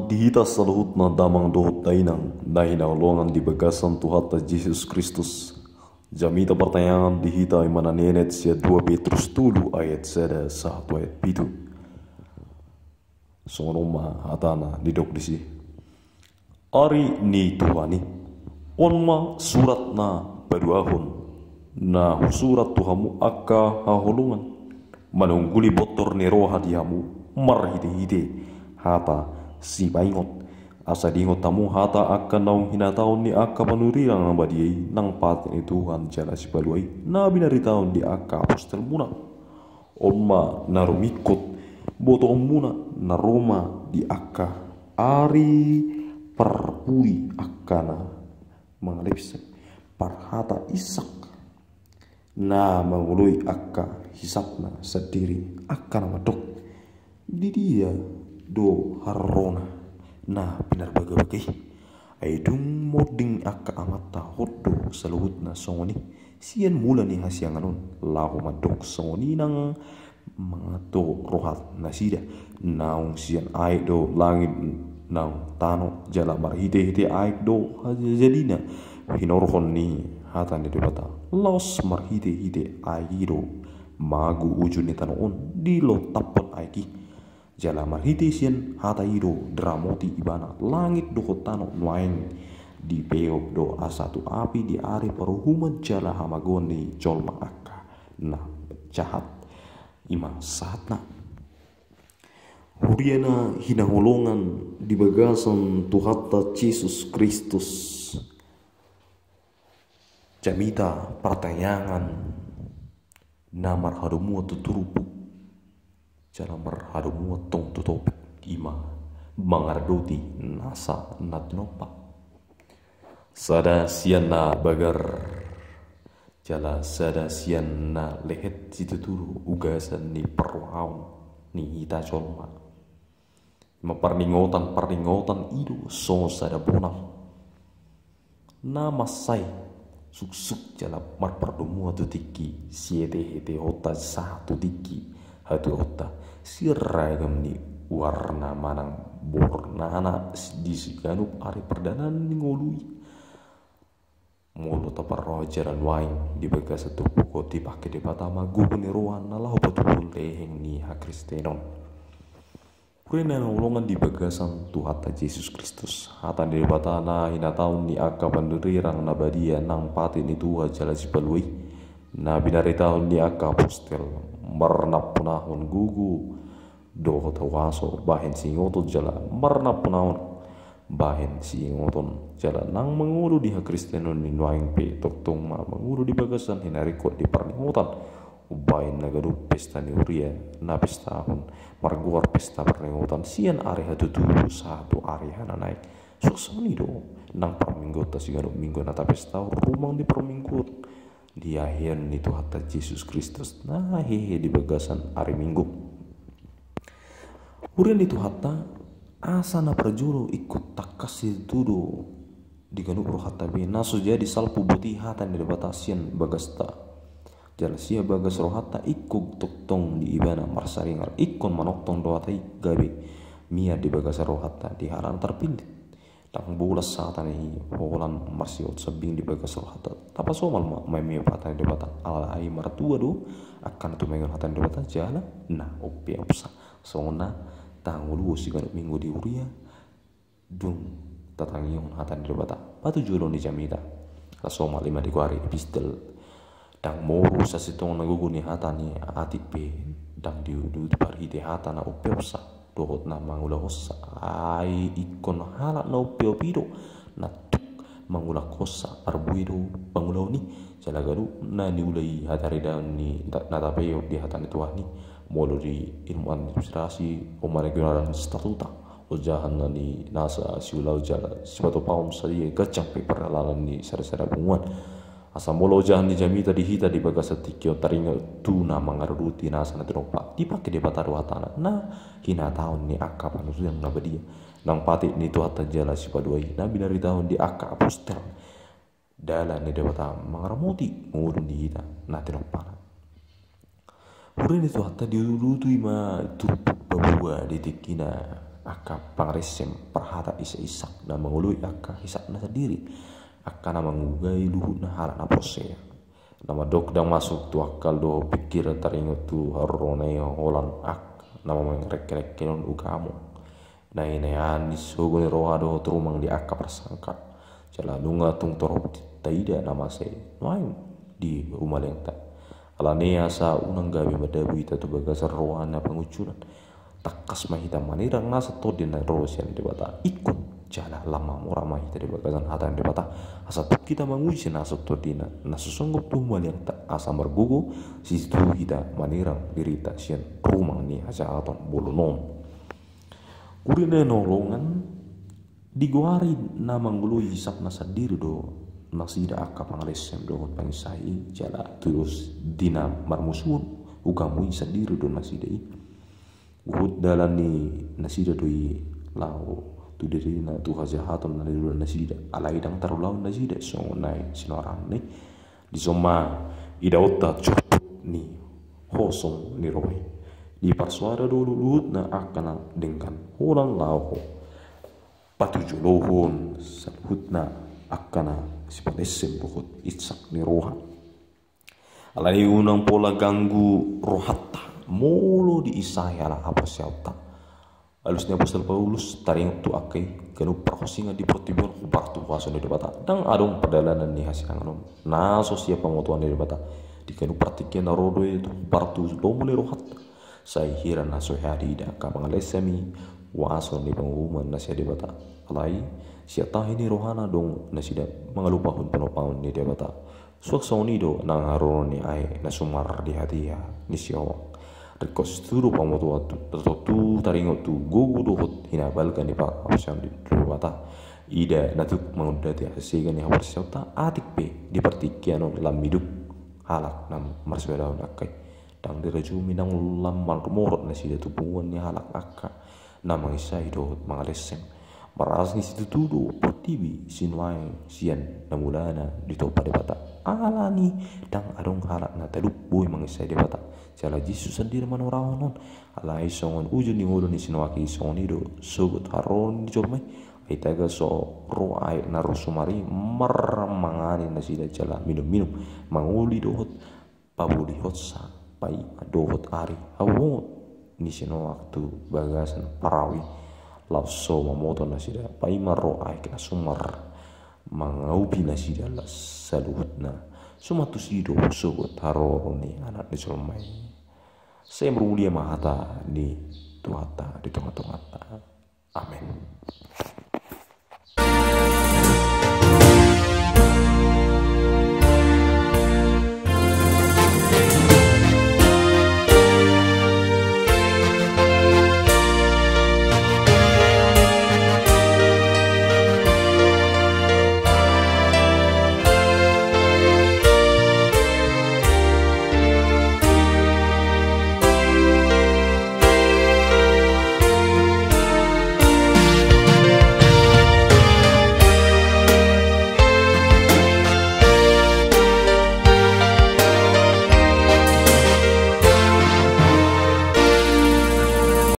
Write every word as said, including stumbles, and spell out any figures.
Di hita saluhutna damang dohot dainang na hinaholongan di bagasan Tuhanta Jesus Kristus. Jamita partangiangan di hita i ma na nienet sian dua Petrus tolu ayat sada sahat tu ayat pitu. Songon on ma hatana didok disi. Ari ni Tuhan i. On ma surat na paduahon na husurat tu hamu angka haholongan, manungguli bontor ni roha di hamu marhitehite hata sipaingot, asa diingot hamu hata angka naung hinatahon ni angka panurirang na badia i nang patik ni Tuhan jala sipalua i na binaritahon di angka apostelmuna. On ma na rumingkot botoonmuna na ro ma di angka ari parpudi angka na mangalipsek parhata Isak na mangoloi angka hisapna sandiri angka na mandok. Didia do harorona na pinarbagabaga i? Ai dung monding angka amanta hot do saluhutna songon i sian mula ni hasiangan on laho mandok songon i nang mangato rohat nasida. Naung sian aek do langit nang tano jala marhitehite aek do hajajadina hinorhon ni hata ni Debata. Laos marhitehite aek i do mago ujung ni tano on dilotaphon aek i. Jala marhite sian hata i do diramoti ibana langit dohot tano. Nuaeng dipeop do asa tu api di ari paruhuman jala hamagoan ni jolma angka na jahat i ma sahatna. Huria na hinaholongan di bagasan Tuhanta Jesus Kristus. Jamita partangiangan na marhadomuan tu turpuk jala marhadomuan tong tu topik i ma mangaradoti nasa na tinompa. Sada sian na bagar jala sada sian na lehet situtu do ugasan ni parrohaon ni hita jolma. Ima parningotan-parningotan i do songon sada bonang na mansai suksuk jala marpardomuan tu tingki sietehetehonta sahat tu tingki hatuaonta. Siragam ni warna manang bornana di siganup ari pardalanan ni ngolu i. Molo taparroha jala nuaeng di bagasan turpuk on dipangke Debata ma gogo ni roha na laho patuduhon leheng ni hakristenon. Huria na hinaholongan di bagasan Tuhanta Jesus Kristus. Hata ni Debata na hinatahon ni angka panurirang na badia nang patik ni Tuhan jala sipalua i na binaritahon ni angka apostel marnampunahon gogo dohot huaso bahen siingoton jala marnampunahon bahen siingoton jala nang mangolu di hakristenon ni nuaeng pe tongtong ma mangolu di bagasan hinaringkot di parningotan. Umbahen na ganup pesta ni huria na pestahon margoar pesta parningotan sian ari hatutubu sahat tu ari hananaek. Songon i do nang parmingguonta siganup minggu na tapestahon rumang di parmingguon di haheheon ni Tuhanta Jesus Kristus na hehe di bagasan ari Minggu. Huria ni Tuhanta, asa na parjolo ingkon tangkas situtu do di ganup rohanta be na so jadi salpu boti hata ni Debata sian bagasta jala sian bagas rohanta ingkon tongtong di Ibana marsaringar. Ingkon manongtong do hata i gabe mian di bagasan rohanta di halak na tarpillit. Ndang bolas hata ni holan marsihohot sambing di bagas rohanta. Tapasomal ma mameop hata ni Debata, alai martua do angka na tumeon hata ni Debata jala na umpeopsa. Songon na tangoluhon siganup minggu di huria dung tatangihon hata ni Debata. Patujolo ni jamita. Tasomal i ma di goari epistel. Ndang moru sasintongna gogo ni hata ni atik pe ndang diuduti marhite hata na umpeopsa dohot na mangulahonsa. Ai ingkon halak na umpeop i do na tuk mangulakhonsa, parbue do pangulahon i. Jala ganup na niula i hataridaon ni na tapeop di hata ni Tuhan i. Molo di ilmu administrasi on ma na ginoaran statuta. Ojahan na ni nasa siulaon jala sipatupaon sadia ganjang pe pardalanan ni sada-sada punguan. Asa molo ojahan ni jamita di hita di bagasan tingki on taringot tu na mangaradoti nasa na tinompa, dipangke Debata do hatana na hinatahon ni angka panurirang na badia nang patik ni Tuhanta jala sipalua i na binaritahon di angka apostel. Dalan ni Debata mangaramoti ngolu ni hita na tinompana. Huria ni Tuhanta, diuduti ma turpuk paboa di tingkina angka pangaresem parhata Isa Ishak na mangoloi angka hisapna sandiri, angka na mangugai luhutna halak na porsea. Na mandok ndang masuk tu akal dohot pingkiran taringot tu haroro na i holan angka na mangerengke-rengke on ugamo. Na i na i an ni sogo ni roha dohot rumang ni angka parsangka. Jala nunga tung torop taida na masa i nuaeng di rumaleangta. Alani asa unang gabe madabu hita tu bagasan roha na pangunjunan, tangkas ma hita manirang nasa tondi na ro sian Debata. Ingkon jala lam mamora ma hita di bagasan hata ni Debata, asa tung hita manguji nasa tondina na so songgop tu rumaleangta, asa margogo situ hita manirang dirita sian rumang ni hajahaton bolon on. Huria na hinaholongan, digoari na mangoloi hisapna sandiri do nasida angka pangaresem dohot pangisai, jala tudos di na marmusuhon ugamo i sandiri do nasida i. Huhut dalan ni nasida do i laho tu dirina tu hajahaton na nidok nasida, alai ndang tarulaon nasida songon na i sinoaranna i. Dison ma idaonta jotjot ni hosom ni roha i. Diparsoada do luhutna angka na denggan holan laho patujolohon saluhutna angka na sipangaresem dohot insak ni roha. Alai unang pola ganggu rohanta molo diinsai halak haporseaonta. Alus ni apostel Paulus taringot tu angka i, ganup parhosingan di portibi on hombar tu huaso ni Debata. Ndang adong pardalanan ni hasinganon na so sian pamotoan ni Debata. Di ganup partingkian na ro do i tu hombar tu lomo ni rohanta. Sai hira na so hea diida angka pangaresem i huaso ni panguhuman na sian Debata. Alai sian tahi ni rohana do nasida mangalupahon panopaon ni Debata. Suang songon i do nang haroro ni aek na sumar di hatiha ni si Noak. Ringkot situtu do pamotoan tu, tontu taringot tu gogo dohot hinabalga ni haporseaon di Debata. Ida na tuk mangundati hasega ni haporseaonta, atik pe di partingkian on lam miduk halak na marsiudahon angka i. Ndang dirajumi nang lam marmorot nasida tu punguan ni halak angka na manginsai dohot mangaresem. Marlas ni situtu do portibi sinuaeng sian na mulana ditompa Debata. Alani ndang adong halak na talup boi manginsai Debata. Jala Jesus sandiri manorahon on. Alai songon uju ni ngolu ni si Noak i, songon i do sogot haroro ni jolma i. Ai taga so ro aek na ro sumar i marmangani nasida jala minum-minum, mangoli dohot pabolihonsa paima dohot ari hauongot ni si Noak tu bagasan parau i, laos so mamboto nasida paima ro aek na sumar mangaupi nasida saluhutna. Suman tusi do sogot haroro ni Anak ni jolma i. Sai marmulia ma hata ni Tuhanta di tonga-tonganta. Amen.